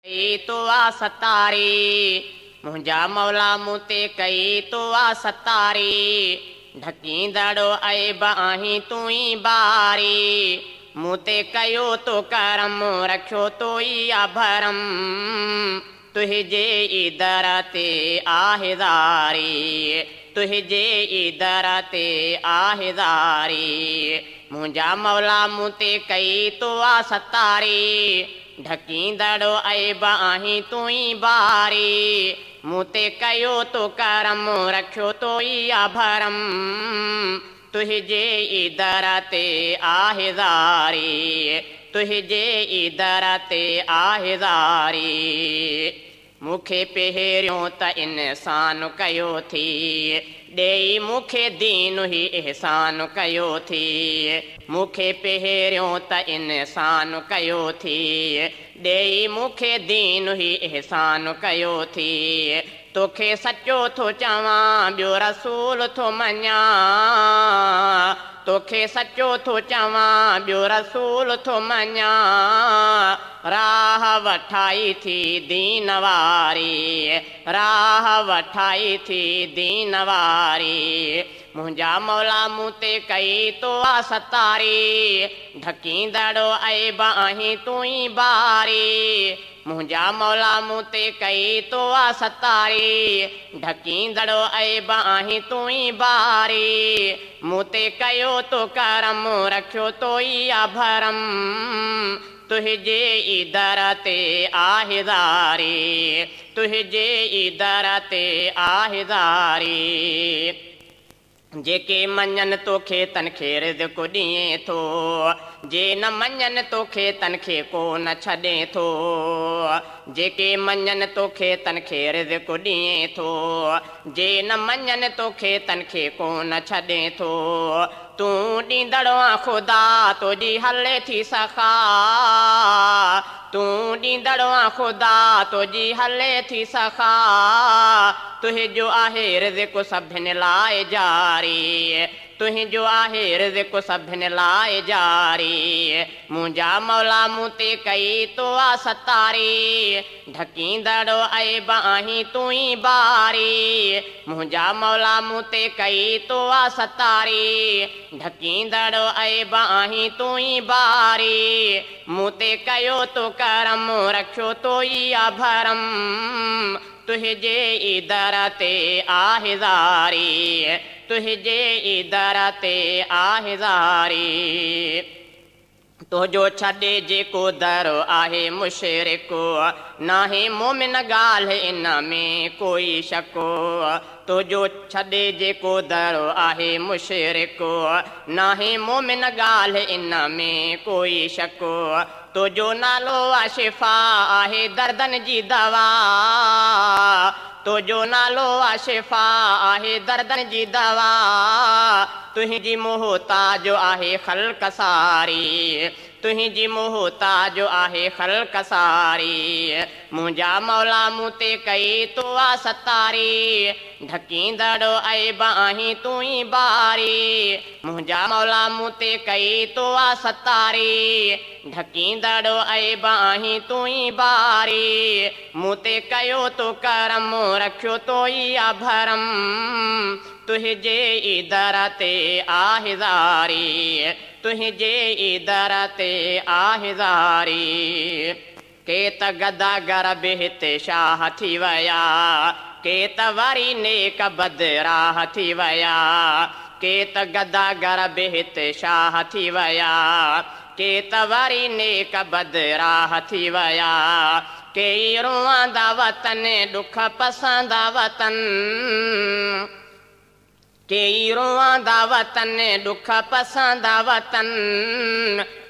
तो आ सतारी मुंहिंजा मौला मूं ते कई तो आ सतारी। ढकींदड़ ऐब आहीं तूं ई बारी, मूं ते कयो तो करम रखियो तो ई आ भरम। तुंहिंजे ई दर ते आहे ज़ारी, तुंहिंजे ई दर ते आहे ज़ारी। मुंहिंजा मौला मूं ते कई तो आ सतारी, ढकींदड़ ऐब आहीं तूं ई बारी। मूं ते कयो तो करम रखियो तो ई आ भरम। तुंहिंजे ई दर ते आहे ज़ारी, तुंहिंजे ई दर ते आहे ज़ारी। मूंखे पहिरियों त इंसान कयो थी, ॾेई मूंखे दीन ही एहसान कयो थी। मूंखे पहिरियों त इंसान कयो थी, ॾेई मूंखे दीन ही एहसान कयो थी। तोखे सचो थो चवां ॿियो रसूल थो मञा, तोखे सचो थो चवां ॿियो रसूल थो मञा। राह वठाई थी दीन वारी, राह वठाई थी दीन वारी। मुंहिंजा मौला मूं ते कई तो आ सतारी, ढकींदड़ ऐब आहीं तूं ई बारी। मुंहिंजा मौला मूं ते कई तो आ सतारी, ढकींदड़ ऐब आहीं तूं ई बारी। मूं ते कयो तो करम रखियो तो ई आ भरम। तुंहिंजे ई दर ते आहे ज़ारी, तुंहिंजे ई दर ते आहे ज़ारी। जेके मञनि तोखे तन खे रिज़्क ॾिए थो, जे न मञनि तोखे तन खे को न छॾे थो। जेके मञनि तोखे तन खे रिज़्क ॾिए थो, जे न मञनि तोखे तन खे को न छॾे थो। तूं ॾींदड़ आहीं ख़ुदा तुंहिंजी हले थी सखा, तूं ॾींदड़ आहीं ख़ुदा तुंहिंजी हले थी सखा। तुंहिंजो आहे रिज़्क सभिनी लाइ जारी, तुंहिंजो आहे रिज़्क सभिनी लाइ जारी। मुंहिंजा मौला मूं ते कई तो आ सतारी, ढकींदड़ ऐब आहीं तूं ई बारी। मुंहिंजा मौला मूं ते कई तो आ सतारी, ढकींदड़ ऐब आहीं तूं ई बारी। मूं ते कयो तो करम रखियो तो ई आ भरम। तुंहिंजे ई दर ते आहे ज़ारी, तुंहिंजे ई दर ते आहे ज़ारी। तुंहिंजो छॾे जेको दर आहे मुशरिक, नाहे मोमिन ॻाल्हि इन में कोई शक। तुंहिंजो छॾे जेको दर आहे मुशरिक, नाहे मोमिन ॻाल्हि इन में कोई शक। तुंहिंजो नालो आहे शिफ़ा आहे दर्दनि जी दवा, तुंहिंजो नालो आहे शिफ़ा आहे दर्दनि जी दवा। तुंहिंजी मोहताज आहे ख़ल्क सारी, तुंहिंजी मोहताज आहे ख़ल्क सारी। मुंहिंजा मौला मूं ते कई तो आ सतारी, ढकींदड़ ऐब आहीं तूं ई बारी। मुंहिंजा मौला मूं ते कई तो आ सतारी, ढकींदड़ ऐब आहीं तूं ई बारी। मूं ते कयो तो करम रखियो तो ई आ भरम। तुंहिंजे ई दर ते आहे ज़ारी, तुंहिंजे ई दर ते आहे ज़ारी। के त गदागर बि हिते शाह थी विया, के त वरी नेक बदराह थी विया। के त गदागर बि हिते शाह थी विया, के त वरी नेक बदराह थी विया। केई रोआंदा वतन ॾुख पसंदा वतन, केई रोआंदा वतन ॾुख पसंदा वतन।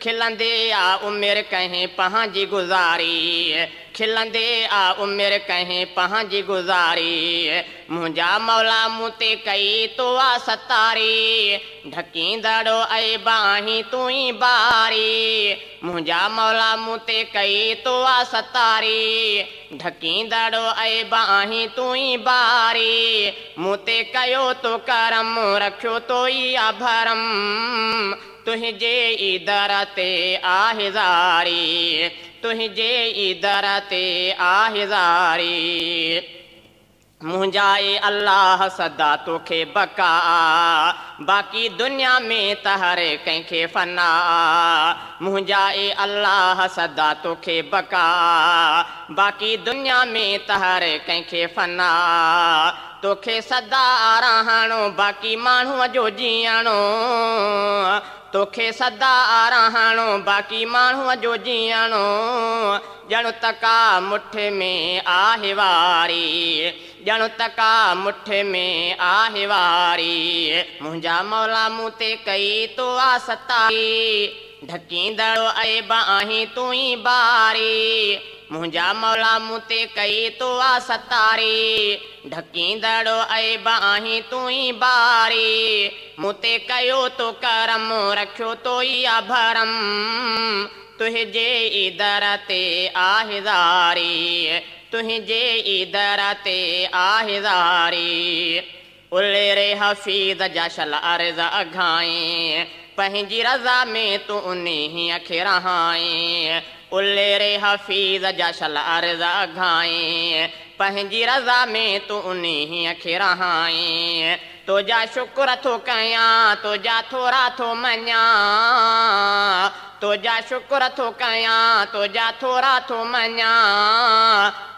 खिलंदे आ उमिरि कंहिं पंहिंजी गुज़ारी, खिलंदे आ उमिरि कंहिं पंहिंजी गुज़ारी। मुंहिंजा मौला मूं ते कई तो आ सतारी, ढकींदड़ ऐब आहीं तूं ई बारी। मुंहिंजा मौला मूं ते कई तो आ सतारी, ढकींदड़ ऐब आहीं तूं ई बारी। मूं ते कयो तो करम रखियो तो ई आ भरम। तुंहिंजे ई दर ते आहे ज़ारी, तुंहिंजे ई दर ते आहे ज़ारी। मुंहिंजा ए अल्लाह सदा तोखे बका, बाक़ी दुनिया में त हर कंहिंखे फना। मुंहिंजा ए अल्लाह सदा तोखे बका, बाक़ी दुनिया में त हर कंहिंखे फना। तोखे सदा रहणो बाक़ी माण्हूअ जो जीअणो, तोखे सदा रहणो बाक़ी माण्हूअ जो जीअणो। ॼण त का मुठ में आहे वारी, ॼण त का मुठ में आहे वारी। मुंहिंजा मौला मूं ते कई तो आ सतारी, ढकींदड़ ऐब आहीं तूं ई बारी। मुंहिंजा मौला मूं ते कई तो आ सतारी, ढकींदड़ ऐब आहीं तूं ई बारी। मूं ते कयो तो करम, रखियो तो ई आ भरम, तुंहिंजे ई दर ते आहे ज़ारी, तुंहिंजे ई दर ते आहे ज़ारी। उले रे हफ़ीज़ जा शल अर्ज़ अघाए, पंहिंजी रज़ा में तूं उन्हीअ खे रहाए। उले रे हफ़ीज़ जा शल अर्ज़ अघाए, पंहिंजी रज़ा में तूं उन्हीअ खे रहाए। तुंहिंजा शुक्र थो कयां, तुंहिंजा थोरा थो मञा, तुंहिंजा शुक्र थो कयां, तुंहिंजा थोरा थो मञा।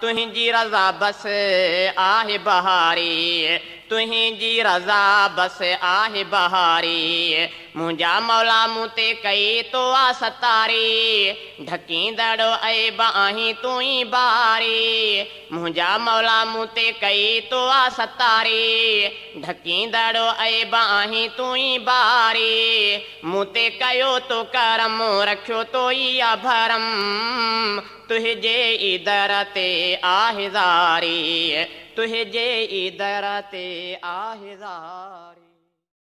तुंहिंजी रज़ा बसि आहे बहारी, तुंहिंजी रज़ा बसि आहे बहारी। मुंहिंजा मौला मूं ते कई तो आ सतारी, ढकींदड़ ऐब आहीं तूं ई बारी। मुंहिंजा मौला मूं ते कई तो आ सतारी, ढकींदड़ ऐब आहीं तूं ई बारी। मूं ते कयो तो करम, रखियो तो ई आ भरम, तुंहिंजे ई दर ते आहे ज़ारी, तुंहिंजे ई दर ते आहे ज़ारी।